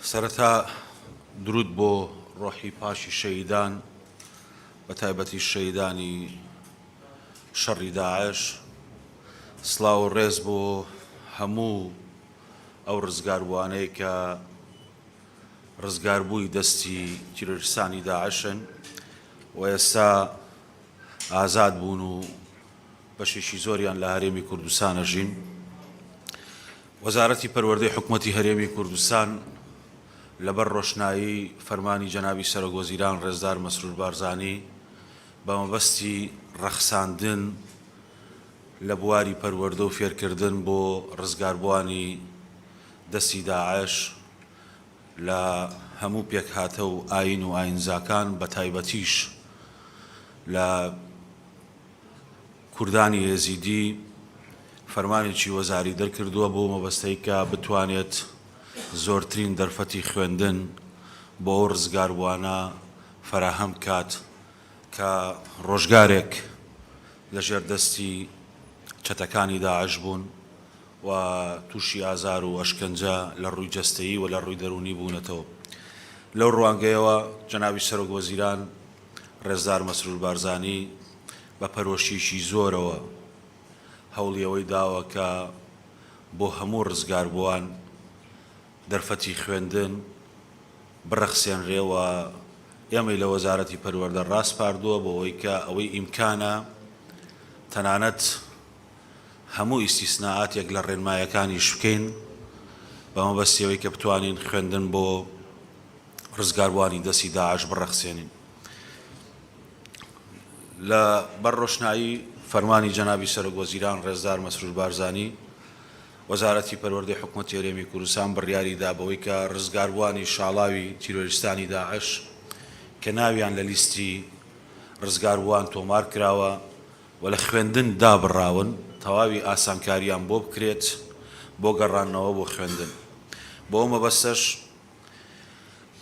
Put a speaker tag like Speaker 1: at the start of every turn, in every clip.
Speaker 1: سەرەتا دروود بۆ ڕۆحی پاکی شەهیدان بە تایبەتی شەهیدانی شەڕی داعش، سڵاو و ڕێز بۆ هەموو ئەو ڕزگاربووانەی کە ڕزگاربووی دەستی تیرۆریستانی داعشن و ئێستا ئازاد بوون و بەشێکی زۆریان لە هەرێمی کوردستان ئەژین. وەزارەتی پەروەردەی حکومەتی هەرێمی کوردستان لەبەر ڕۆشنایی فەرمانی جەنابی سەرۆک وەزیران ڕێزدار مەسرور بارزانی بە مەبەستی ڕەخساندن لە بواری پەروەردە و فێرکردن بۆ ڕزگاربووانی دەستی داعش لە هەموو پێکهاتە و ئایین و ئایینزاکان بەتایبەتیش لە کوردانی ئێزیدی فەرمانێکی وەزاری دەرکردووە بۆ مەبەستەی کە بتوانێت زۆرترین دەرفەتی خوێندن بۆ ئەو ڕزگاربووانە فەراهەم بکات کە ڕۆژگارێک لەژێر دەستی چەتەکانی داعش بوون و تووشی ئازار و ئەشکەنجە لە ڕووی جەستەیی و لە ڕووی دەروونی بوونەتەوە. لەو ڕوانگەیەوە جەنابی سەرۆک وەزیران ڕێزدار مەسرور بارزانی بە پەرۆشییەکی زۆرەوە هەوڵی ئەوەی داوە کە بۆ هەموو ڕزگاربووان دەرفەتی خوێندن بڕەخسێنرێ و ئێمەی لە وەزارەتی پەروەردە ڕاسپاردووە بۆ ئەوەی کە ئەوەی ئیمکانە تەنانەت هەموو ئیستیسنائاتێک لە ڕێنمایەکانیش بکەین بە مەبەستی ئەوەی کە بتوانین خوێندن بۆ ڕزگاربووانی دەستی داعش بڕەخسێنین. لە بەر ڕۆشنایی فەرمانی جەنابی سەرۆک وەزیران ڕێزدار مەسرور بارزانی، وەزارەتی پەروەردەی حکومەتی هەرێمی کوردستان بڕیاری دا بەوەی کە ڕزگاربووانی شاڵاوی تیرۆریستانی داعش کە ناویان لە لیستی ڕزگاربووان تۆمار کراوە و لە خوێندن دابڕاون تەواوی ئاسانکاریان بۆ بکرێت بۆ گەڕانەوە بۆ خوێندن. بۆ ئەو مەبەستەش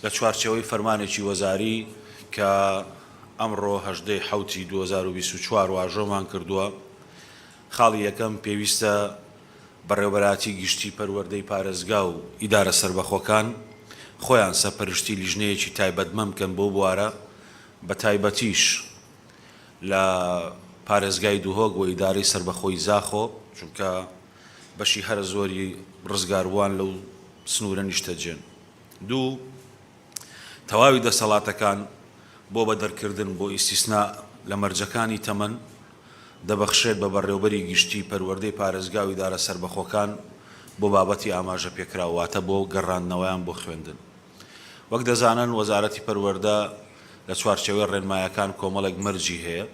Speaker 1: لە چوارچێوەی فەرمانێکی وەزاری کە ئەمڕۆ 18 ی حەوتی 2024 واژۆمان کردووە، خاڵی یەکەم پێویستە بەڕێوەبەرایەتی گشتی پەروەردەی پارێزگا و ئیدارە سەربەخۆکان خۆیان سەرپەرشتی لیژنەیەکی تایبەتمەند بکەن بۆ بوارە بەتایبەتیش لە پارێزگای دهۆک و ئیدارەی سەربەخۆی زاخۆ، چونکە بەشی هەرە زۆری ڕزگاربووان لەو سنوورە نیشتەجێن. دوو، تەواوی دەسەڵاتەکان بۆ بەدەرکردن بۆ ئیستیسنا لە مەرجەکانی تەمەن دەبەخشرێت بە بەڕێوبەری گشتی پەروەردەی پارێزگا و ئیدارە سەربەخۆکان بۆ بابەتی ئاماژەپێکراو واتە بۆ گەڕاندنەوەیان بۆ خوێندن. وەک دەزانن وەزارەتی پەروەردە لە چوارچێوەی ڕێنمایەکان کۆمەڵێک مەرجی هەیە،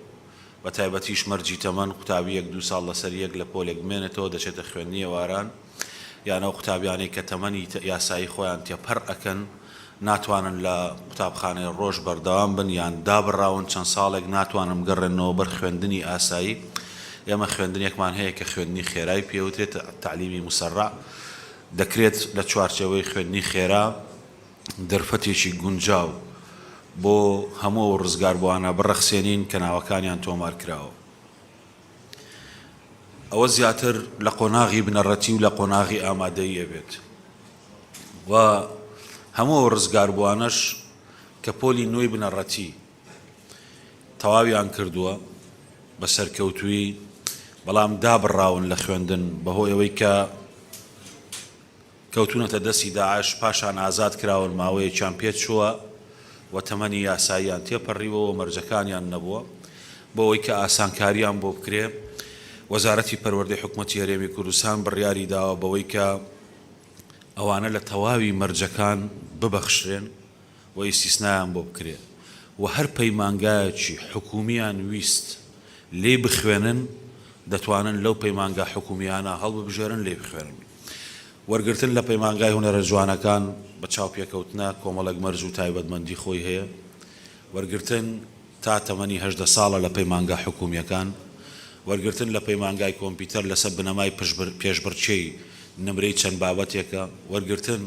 Speaker 1: بە تایبەتیش مەرجی تەمەن، قوتابییەک دوو ساڵ لەسەر یەک لە پۆلێک بمێنێتەوە دەچێتە خوێندنی ئێواران، یان ئەو قوتابیانەی کە تەمەنی یاسایی خۆیان تێپەر ئەکەن ناتوانن لە قوتابخانەی ڕۆژ بەردەوام بن یان دابڕاون چەند ساڵێک ناتوانن بگەڕێنەوە بەر خوێندنی ئاسایی، ئێمە خوێندنێکمان هەیە کە خوێندنی خێرای پێوترێت، تعلیمی مسرع، دەکرێت لە چوارچێوەی خوێندنی خێرا دەرفەتێکی گونجاو بۆ هەموو ئەو ڕزگاربووانە بڕەخسێنین کە ناوەکانیان تۆمار کراوە. ئەوە زیاتر لە قۆناغی بنەڕەتی و لە قۆناغی ئامادەیی ئەبێت و هەموو ئەو ڕزگاربووانەش کە پۆلی نۆی بنەڕەتی تەواویان کردووە بە سەرکەوتوویی، بەڵام دابڕاون لە خوێندن بەهۆی ئەوەی کە کەوتوونەتە دەستی داعش، پاشان ئازاد کراون ماوەیەکیان پێچووە و تەمەنی یاساییان تێپەڕیوە و مەرجەکانیان نەبووە، بۆ ئەوەی کە ئاسانکارییان بۆ بکرێ وەزارەتی پەروەردەی حکومەتی هەرێمی کوردستان بڕیاری داوە بەوەی کە ئەوانە لە تەواوی مەرجەکان ببەخشرێن. و ئیستیسنایان بۆ بکرێ و هەر پەیمانگایەکی حکومیان ویست لێی بخوێنن دەتوانن لەو پەیمانگا حکومیانە هەڵببژێرن لێی بخوێنن. وەرگرتن لە پەیمانگای هونەرە جوانەکان بە چاوپێکەوتنە کۆمەڵێک مەرج و تایبەتمەندی خۆی هەیە. وەرگرتن تا تەمەنی 18 ساڵە لە پەیمانگا حکومیەکان. وەرگرتن لە پەیمانگای کۆمپیوتەر لەسەر بنەمای پێشبڕکێی نمرەی چەند بابەتێکە. وەرگرتن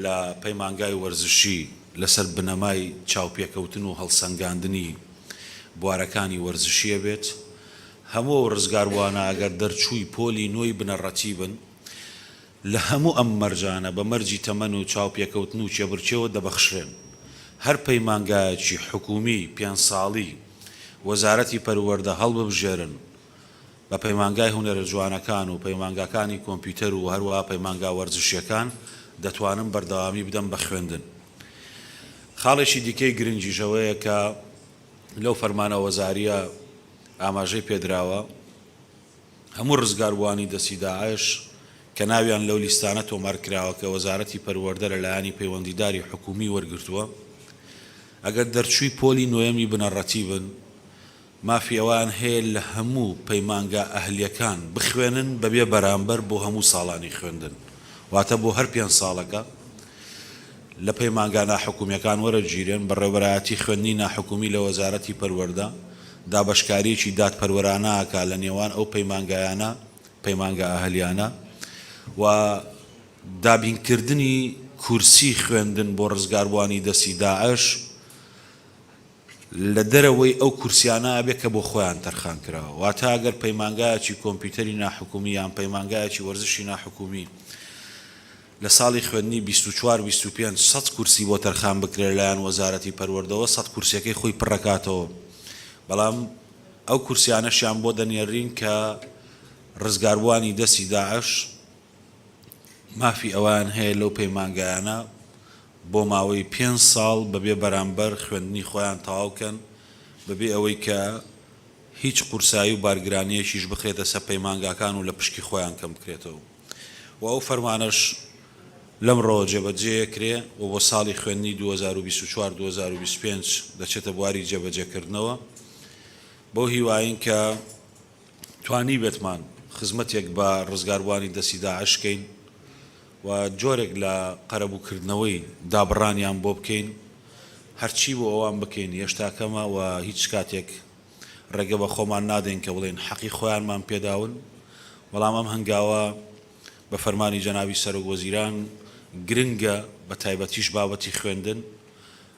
Speaker 1: لە پەیمانگای وەرزشی لەسەر بنەمای چاوپێکەوتن و هەڵسەنگاندنی بوارەکانی وەرزشیە بێت، هەموو ئەو ڕزگاربووانە ئەگەر دەرچووی پۆلی نۆی بنەڕەتی بن. لە هەموو ئەم مەرجانە بە مەرجی تەمەن و چاوپێکەوتن و کێبڕکێوە دەبەخشرێن. هەر پەیمانگایەکی حکوومی پێنج ساڵی وەزارەتی پەروەردە هەڵببژێرن بە پەیمانگای هونەرە جوانەکان و پەیمانگاکانی کۆمپیوتەر و هەروەها پەیمانگا وەرزشییەکان دەتوانن بەردەوامی بدەن بە خوێندن. خاڵێکی دیکەی گرنگیش ئەوەیە کە لەو فەرمانە وەزارییە ئاماژەی پێدراوە، هەموو ڕزگاربووانی دەستی داعش کە ناویان لەو لیستانە تۆمار کراوە کە وەزارەتی پەروەردە لە لایەنی پەیوەندیداری حکوومی وەرگرتووە، ئەگەر دەرچووی پۆلی نۆیەمی بنەڕەتی بن، مافی ئەوەیان هەیە لە هەموو پەیمانگا ئەهلییەکان بخوێنن بەبێ بەرامبەر بۆ هەموو ساڵانی خوێندن، واتە بۆ هەر پێنج ساڵەکە لە پەیمانگا ناحکومییەکان وەرەگیرێن، بەڕێوەبەرایەتی خوێندنی ناحکومی لە وەزارەتی پەروەردە دابەشکارییەکی دادپەروەرانە ئەکا لە نێوان ئەو پەیمانگایانە، پەیمانگا ئەهلیانە، و دابینکردنی کورسی خوێندن بۆ ڕزگاربووانی دەستی داعش لە دەرەوەی ئەو کورسیانە ئەبێ کە بۆ خۆیان تەرخان کراوە. واتە ئەگەر پەیمانگایەکی کۆمپیوتەری ناحکومی یان پەیمانگایەکی وەرزشی ناحکومی لە ساڵی خوێندنی 24 25 سەد کورسی بۆ تەرخان بکرێ لەلایەن وەزارەتی پەروەردەوە سەد کورسیەکەی خۆی پڕەکاتەوە بەڵام ئەو کورسیانەشیان بۆ دەنێرین کە ڕزگاربووانی دەستی داعش مافی ئەوەیان هەیە لەو پەیمانگایانە بۆ ماوەی پێنج ساڵ بەبێ بەرامبەر خوێندنی خۆیان تەواو کەن، بەبێ ئەوەی کە هیچ قورسایی و بارگرانییەکیش بخرێتە سەر پەیمانگاکان و لە پشکی خۆیان کەم بکرێتەوە و ئەو فەرمانەش لەمڕۆوە جێبەجێ کرێ و بۆ ساڵی خوێندنی 2024 2025 دەچێتە بواری جێبەجێکردنەوە. بەو هیوایەین کە توانیبێتمان خزمەتێک بە ڕزگاربووانی دەستی داعش کەین و جۆرێک لە قەرەبووکردنەوەی دابڕانیان بۆ بکەین، هەرچی بۆ ئەوان بکەین هێشتا کەمە و هیچ کاتێک ڕێگە بە خۆمان نادەین کە بڵێین حەقی خۆیانمان پێداون، بەڵام ئەم هەنگاوە بە فەرمانی جەنابی سەرۆک وەزیران گرنگە بە تایبەتیش بابەتی خوێندن.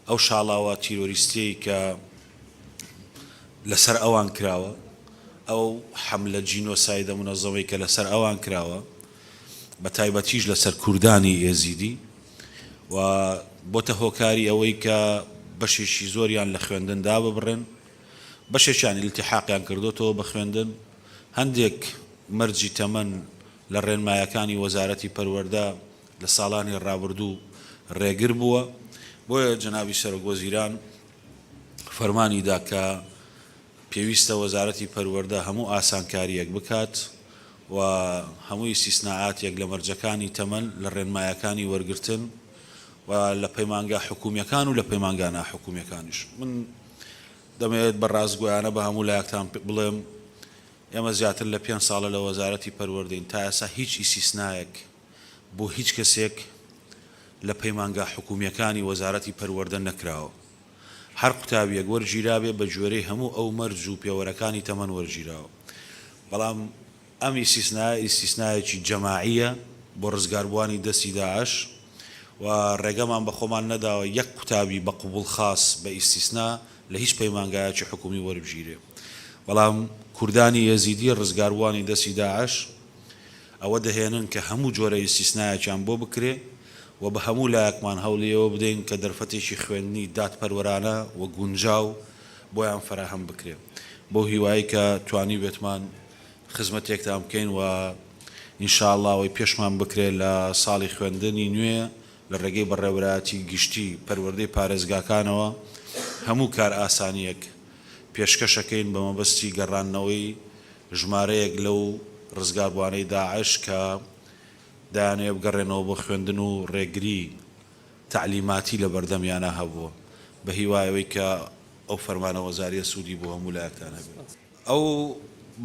Speaker 1: ئەو شاڵاوە تیرۆریستیەی کە لەسەر ئەوان کراوە، ئەو حەملە جینۆسایدە مونەزەمەی کە لەسەر ئەوان کراوە، بە تایبەتیش لەسەر کوردانی ئێزیدی و بۆتە هۆکاری ئەوەی کە بەشێکی زۆریان لە خوێندن داببڕێن، بەشێکیان ئیلتیحاقیان کردۆتەوە بە خوێندن، هەندێک مەرجی تەمەن لە ڕێنمایەکانی وەزارەتی پەروەردە لە ساڵانی ڕابردوو ڕێگر بووە، بۆیە جەنابی سەرۆک وەزیران فەرمانی دا کە پێویستە وەزارەتی پەروەردە هەموو ئاسانکارییەک بکات و هەموو ئیستیسنائاتێک لە مەرجەکانی تەمەن لە ڕێنمایەکانی وەرگرتن و لە پەیمانگا حکوومییەکان و لە پەیمانگا ناحکوومییەکانیش. من دەمەوێت بە ڕاستگۆیانە بە هەموو لایەکتان بڵێم ئێمە زیاتر لە پێنج ساڵە لە وەزارەتی پەروەردەین تا ئێستا هیچ ئیستیسنایەک بۆ هیچ کەسێک لە پەیمانگا حکومییەکانی وەزارەتی پەروەردە نەکراوە. هەر قوتابییەک وەرگیرابێ بە گوێرەی هەموو ئەو مەرج و پێوەرەکانی تەمەن وەرگیراوە. بەڵام ئەم ئیستیسنایە ئیستیسنایەکی جەماعییە بۆ ڕزگاربووانی دەستی داعش و ڕێگەمان بە خۆمان نەداوە یەک قوتابی بە قبوڵ خاس بە ئیستیسنا لە هیچ پەیمانگایەکی حکومی وەربگیرێ. بەڵام کوردانی ئێزیدی ڕزگاربووانی دەستی داعش ئەوە دەهێنن کە هەموو جۆرە ئیستیسنایەکیان بۆ بکرێ و بە هەموو لایەکمان هەوڵی ئەوە بدەین کە دەرفەتێکی خوێندنی دادپەروەرانە و گونجاو بۆیان فەراهەم بکرێ. بەو هیوایەی کە توانیبێتمان خزمەتێکتان بکەین و ان شاء اللە ئەوەی پێشمان بکرێ لە ساڵی خوێندنی نوێ لە ڕێگەی بەڕێوەبەرایەتی گشتی پەروەردەی پارێزگاکانەوە هەموو کارئاسانییەک پێشکەشەکەین بە مەبەستی گەڕاندنەوەی ژمارەیەک لەو ڕزگاربووانەی داعش کە دەیانەوێت بگەڕێنەوە بۆ خوێندن و ڕێگری تەعلیماتی لەبەردەمیانا هەبووە، بە هیوای ئەوەی کە ئەو فەرمانە وەزارییە سوودی بۆ هەموو لایەکتان هەبێت. ئەو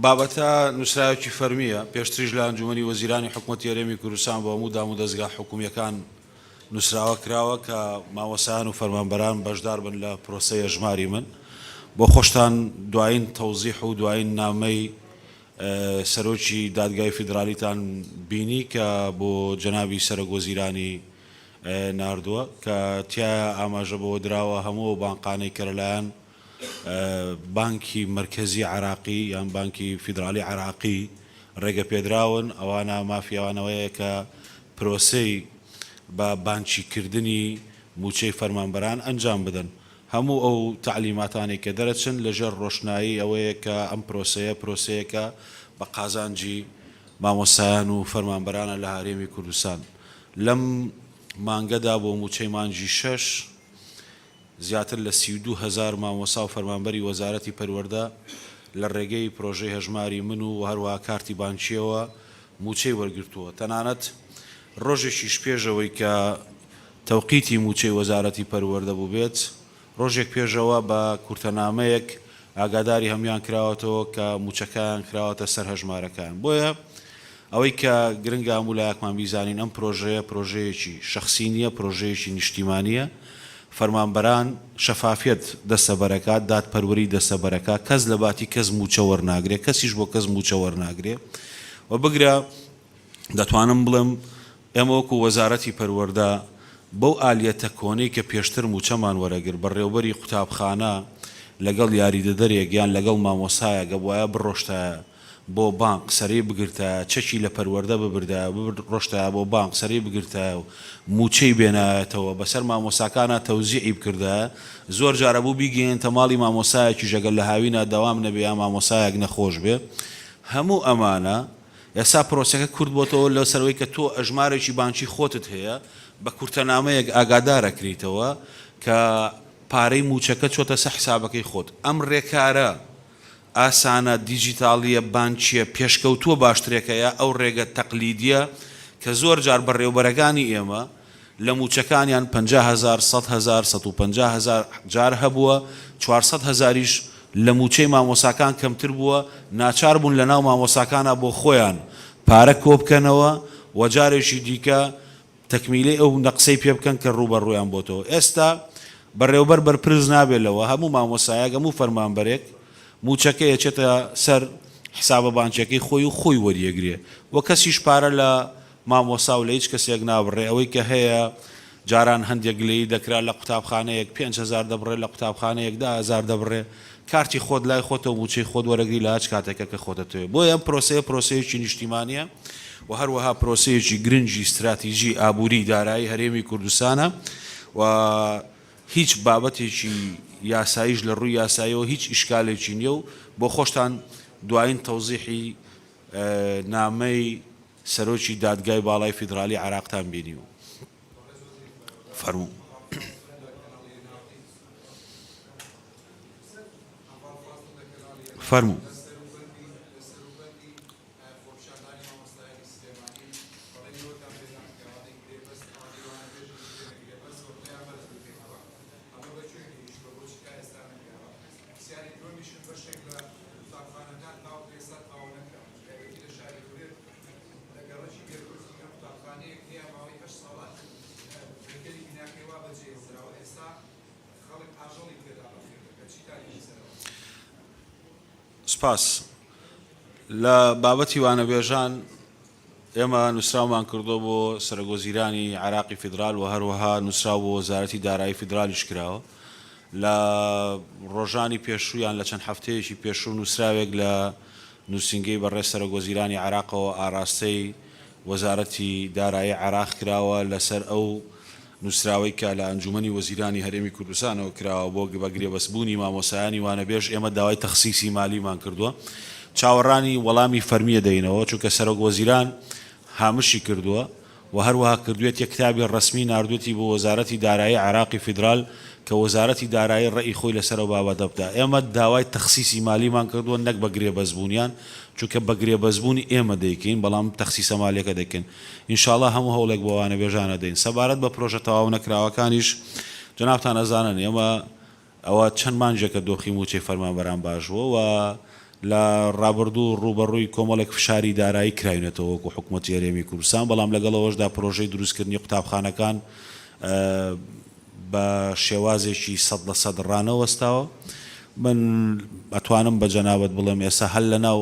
Speaker 1: بابەتە نووسراوێکی فەرمییە، پێشتریش لە ئەنجوومەنی وەزیرانی حکومەتی هەرێمی کوردستان بۆ هەموو دامودەزگا حکومییەکان نووسراوە کراوە کە مامۆستایان و فەرمانبەران بەشدار بن لە پرۆسەی ئەژماری من. بۆ خۆشتان دوایین تەوزیح و دوایین نامەی سەرۆکی دادگای فیدرالیتان بینی کە بۆ جەنابی سەرۆک وەزیرانی ناردووە کە تیایا ئاماژە بەوە دراوە هەموو ئەو بانقانەی کە لەلایەن بانکی مەرکەزی عێراقی یان بانکی فیدرالی عێراقی ڕێگەپێدراون، ئەوانە مافی ئەوانەوەیە کە پرۆسەی بە بانکی کردنی مووچەی فەرمانبەران ئەنجام بدەن. هەموو ئەو تەعلیماتانەی کە دەرەچن لە ژێر ڕۆشنایی ئەوەیە کە ئەم پرۆسەیە پرۆسەیەکە بە قازانجی مامۆستایان و فەرمانبەرانە لە هەرێمی کوردستان. لەم مانگەدا بۆ مووچەی مانگی شەش زیاتر لە 32,000 مامۆستا و فەرمانبەری وەزارەتی پەروەردە لە ڕێگەی پرۆژەی هەژماری من و هەروەها کارتی بانکییەوە مووچەی وەرگرتووە. تەنانەت ڕۆژێکیش پێش ئەوەی کە تەوقیتی مووچەی وەزارەتی پەروەردە بووبێت، ڕۆژێک پێشەوە بە کورتەنامەیەک ئاگاداری هەموویان کراوەتەوە کە مووچەکەیان خراوەتە سەر هەژمارەکەیان. بۆیە ئەوەی کە گرنگە هەموو لایەکمان بیزانین ئەم پرۆژەیە پرۆژەیەکی شەخسی نییە، پرۆژەیەکی نیشتیمانییە. فەرمانبەران شەفافیەت دەستەبەرەکات، دادپەروەری دەستەبەرەکات، کەس لەباتی کەس مووچە وەرناگرێ، کەسیش بۆ کەس مووچە وەرناگرێ و بگرە دەتوانم بڵێم ئێمە وەکو وەزارەتی پەروەردە بەو ئالیەتە کۆنەی کە پێشتر مووچەمان وەرەگرت، بەڕێوبەری قوتابخانە لەگەڵ یاریدەدەرێک یان لەگەڵ مامۆستایەک ئەبوایە بڕۆشتایە بۆ بانق سەرەی بگرتایە، چەکی لە پەروەردە ببردایە و بڕۆشتایە بۆ بانق سەرەی بگرتایە و مووچەی بێنایەتەوە بەسەر مامۆستاکانا تەوزیعی بکردایە، زۆر جار ئەبوو بیگەیەنتە ماڵی مامۆستایەکیش ئەگەر لە هاوینا دەوام نەبێ یان مامۆستایەک نەخۆش بێ. هەموو ئەمانە. ئێستا پرۆسەکە کورت بۆتەوە لەسەر ئەوەی کە تۆ ئەژمارێکی بانکی خۆتت هەیە بە کورتەنامەیەک ئاگادار ئەکریتەوە کە پارەی مووچەکە چۆتە سەر حسابەکەی خۆت. ئەم رێکارە ئاسانە دیجیتاڵییە بانکییە پێشکەوتووە باشترێکە یا ئەو رێگە تەقلیدییە کە زۆر جار بەڕێوبەرەکانی ئێمە لە مووچەکانیان 50,000، 100,000، 150,000 جار هەبووە، 400 هەزاریش لە مووچەی مامۆساکان کەمتر بووە، ناچار بوون لەناو مامۆساکانا بۆ خۆیان پارە کۆبکەنەوە و جارێکی دیکە تەکمیلەی ئەو نەقسەی پێ بکەن کە ڕووبەڕوویان بۆتەوە. ئێستا بەڕێوبەر بەرپرس نابێت لەوە، هەموو مامۆسایەک، هەموو فەرمانبەرێک مووچەکەی ئەچێتە سەر حسابە بانکیەکەی خۆی و خۆی وەریەگرێ و کەسیش پارە لە مامۆستا و لە هیچ کەسێک نابڕێ، ئەوەی کە هەیە جاران هەندێک گلەیی دەکرا لە قوتابخانەیەک 5000 دەبڕێ لە قوتابخانەیەک 10,000 دەبڕێ، کارتی خۆت لای خۆتە و مووچەی خۆت وەرەگری لە هەچ کاتێکە کە خۆتەتەوێ. بۆیە ئەم پرۆسەیە پرۆسەیەکی نیشتیمانیە و هەروەها پرۆسەیەکی گرنگی ستراتیجی ئابووری دارایی هەرێمی کوردستانە و هیچ بابەتێکی یاساییش لە ڕووی یاساییەوە هیچ ئیشکالێکی نیە و بۆ خۆشتان دوایین تەوزیحی نامەی سەرۆکی دادگای باڵای فیدرالی عێراقتان بینیوە. فەرموو. فەرموو. سپاس. لە بابەتی وانەبێژان ئێمە نووسراومان کردووە بۆ سەرۆکوەزیرانی عێراقی فیدرال و هەروەها نووسراو بۆ وەزارەتی دارایی فیدرالیش کراوە. لە ڕۆژانی پێشوو یان لە چەند هەفتەیەکی پێشوو نووسراوێک لە نووسینگەی بەڕێز سەرۆکوەزیرانی عێراقەوە ئاراستەی وەزارەتی دارایی عێراق کراوە لەسەر ئەو نووسراوەی کە لە ئەنجوومەنی وەزیرانی هەرێمی کوردستانەوە کراوە بۆ بە گرێبەستبوونی مامۆستایانی وانەبێژ، ئێمە داوای تەخسیسی مالیمان کردووە، چاوەڕانی وەڵامی فەرمی دەینەوە، چونکە سەرۆک وەزیران هامشی کردووە و هەروەها کردوویەتیە کتابی ڕەسمی ناردوویەتی بۆ وەزارەتی دارایی عێراقی فیدرال کە وەزارەتی دارایی ڕەئی خۆی لەسەر ئەو بابەتە بدا. ئێمە داوای تەخسیسی مالیمان کردووە نەک بە گرێبەستبوونیان، چونکە بە گرێبەستبوونی ئێمە دەیکەین، بەڵام تەخسیسە مالیەکە دەکەین. ان شاءاللە هەموو هەوڵێک بۆ وانەبێژان ئەدەین. سەبارەت بە پرۆژە تەواو نەکراوەکانیش جەنابتان ئەزانن ئێمە ئەوە چەند مانگێکە دۆخی مووچەی فەرمانبەران باش بووە و لە ڕابردوو ڕووبەڕووی کۆمەڵێک فشاری دارایی کراوینەتەوە وەکو حکومەتی هەرێمی کوردستان، بەڵام لەگەڵ ئەوەشدا پرۆژەی دروستکردنی قوتابخانەکان بە شێوازێکی 100% ڕانەوەستاوە. من ئەتوانم بە جەنابت بڵێم ئێستا هەر لەناو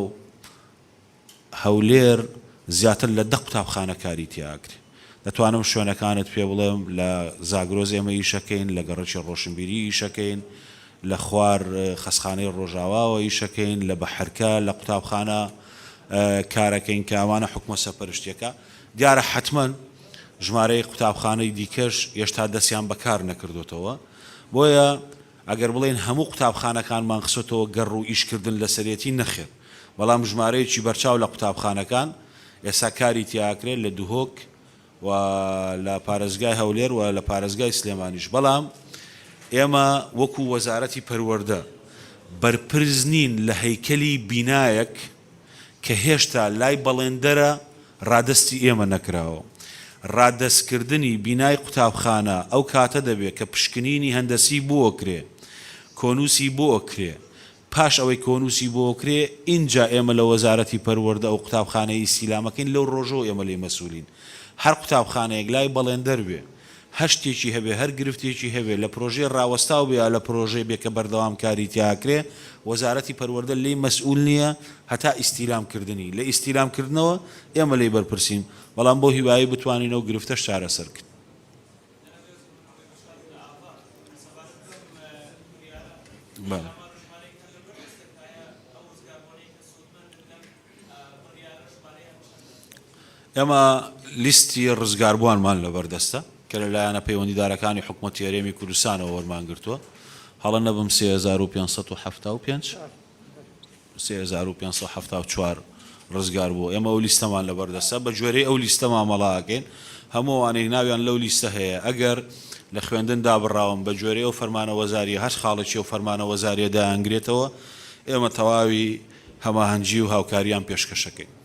Speaker 1: هەولێر زیاتر لە دە قوتابخانە کاری تیا ئەکرێ. دەتوانم شوێنەکانت پێ بڵێم، لە زاگرۆس ئێمە ئیشەکەین، لە گەڕەکی ڕۆشنبیری ئیشەکەین، لە خوار خەسخانەی ڕۆژاواوە ئیشەکەین، لە بەحرکە لە قوتابخانە کارەکەین کە ئەمانە حکومە سەرپەرشتیەکە. دیارە حەتمەن. ژمارەیەک قوتابخانەی دیکەش هێشتا دەستیان بە کار نەکردۆتەوە. بۆیە ئەگەر بڵێین هەموو قوتابخانەکانمان خستۆتەوە گەڕ و ئیشکردن لەسەرێتی نەخێر، بەڵام ژمارەیەکی بەرچاو لە قوتابخانەکان ئێستا کاری تیاکرێت لە دهۆک و لە پارێزگای هەولێر و لە پارێزگای سلێمانیش، بەڵام ئێمە وەکو وەزارەتی پەروەردە بەرپرس نین لە هەیکەلی بینایەک کە هێشتا لای بەڵێندەرە ڕادەستی ئێمە نەکراوە. ڕادەستکردنی بینای قوتابخانە ئەو کاتە دەبێ کە پشکنینی هەندەسی بۆکرێ، کۆنووسی بۆکرێ، پاش ئەوەی کۆنووسی بۆکرێ ئینجا ئێمە لە وەزارەتی پەروەردە ئەو قوتابخانەیە ئیستیلامەکەین لەو ڕۆژەوە ئێمە لێی مەسئولین. هەر قوتابخانەیەک لای بەڵێندەر بێ هەر شتێکی هەبێ، هەر گرفتێکی هەبێ، لە پرۆژەی ڕاوەستاو بێ یا لە پرۆژەی بێ کە بەردەوام کاری تیا ئەکرێ، وەزارەتی پەروەردە لێی مەسئول نییە هەتا ئیستیلام کردنی. لە ئیستیلام کردنەوە ئێمە لێی بەرپرسین، بەڵام بەو هیوایەی بتوانین ئەو گرفتەش چارەسەر بکەین. بەڵێ. ئێمە لیستی ڕزگاربووانمان لەبەردەستە کە لە لایەنە پەیوەندیدارەکانی حکومەتی هەرێمی کوردستانەوە وەرمانگرتووە، هەڵە نەبم 3575 3574 ڕزگاربوو. ئێمە ئەو لیستەمان لەبەردەستە، بە گوێرەی ئەو لیستە مامەڵە ئەکەین. هەموو ئەوانەی ناویان لەو لیستە هەیە ئەگەر لە خوێندن دابڕاون بە گوێرەی ئەو فەرمانە وەزارییە هەر خاڵێکی ئەو فەرمانە وەزارییە دایانگرێتەوە، ئێمە تەواوی هەماهەنگی و هاوکارییان پێشکەشەکەین.